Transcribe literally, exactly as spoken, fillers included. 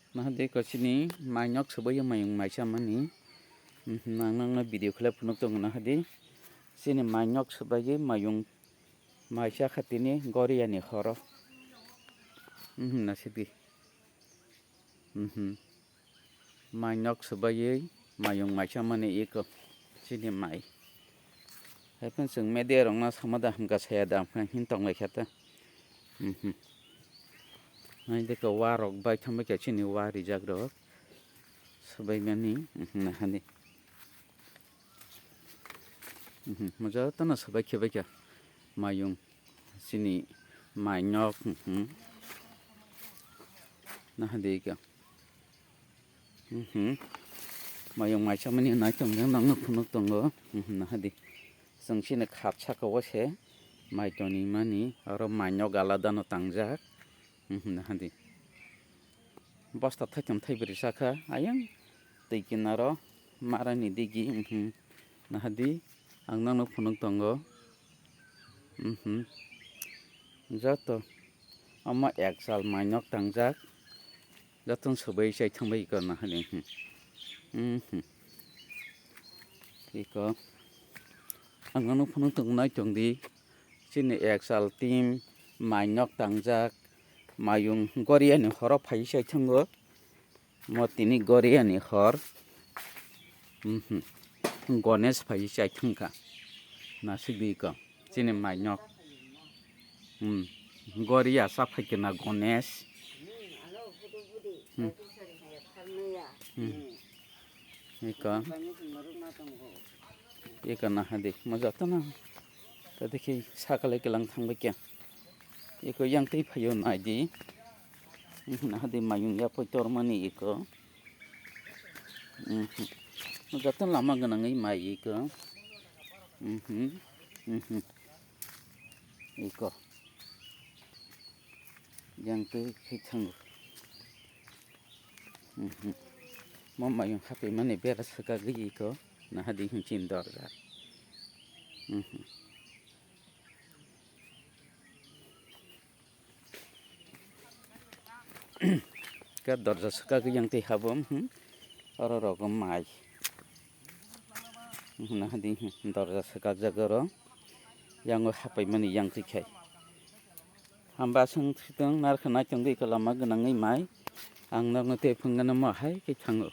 Nahadi ko chini mainok swbaiwi mayung maisa mani. Mhm, nang nangno video khlai phunuk tongo nahadi. Chini mainok swbaiwi mayung maisa khatini Goriani horo. Mhm, nasidi. Mhm. Mainok swbaiwi mayung maisa mani iko chini mai. Haikhe chwng media rokno sama da hamkha saya da hamkha hin tonglaikha ta. Mhm. Naidi khe wa rok bai thangbai kha chini wa rijak rok. Swbaimani, mhm, nahani. Mhm, mo jotono swbai khe bai kha mayung chini mainok, mhm. Nahadi khe. Mhm. Mayung maisa mani nai tongkhe nangno phunuk tongo. Mhm, nahadi. Chwng chini khat saka o se mai tonwi mani, oro mainok alada no tangjak. Mhm, nahadi. Bosta thaitam thaibrwi sakha, ayang twi kinaro marani digi, mhm, nahadi, ang nangno phunuk tongo. Mhm. Joto omo ek sal mainok tangjak, jotono swbai chai thangbai iko nahadi, mhm. Mhm. Iko ang nangno phunuk tongnai tongdi. Chini ek sal team mainok tangjak, mayung Goriani horo phai sai thango. Mo tini Goriani hor. Mhm. Gonesh phai sai thangkha. Nasik di ko. Chini mainok. Hmm. Goria sa phai kena Gonesh. Hmm. Hmm. Iko. Iko nahadi, mo jotono. Tadikhi sakale kilang thangbai khe. Iko yang twi phaio naidi. Nahadi mayung ya poi tormani iko. Mo jotono lama gwnangwi mai iko. Iko. Yang twi khe thango. Mhm. Mo mayung hapwi mani bera swkagwi iko. Nahadi hinchin dorja. Mhm. Ka dorja swkagwi yang twi habo, mhm. Oro rogo mai. Mhm, nahadi, mhm, dorja swkajak oro. Yango hapwi mani yang twi khai. Hamba aswng thwitwng narwkha naitongdi iko lama gwnangwi mai. Ang nokno tei phunukgano mo hai khe thango.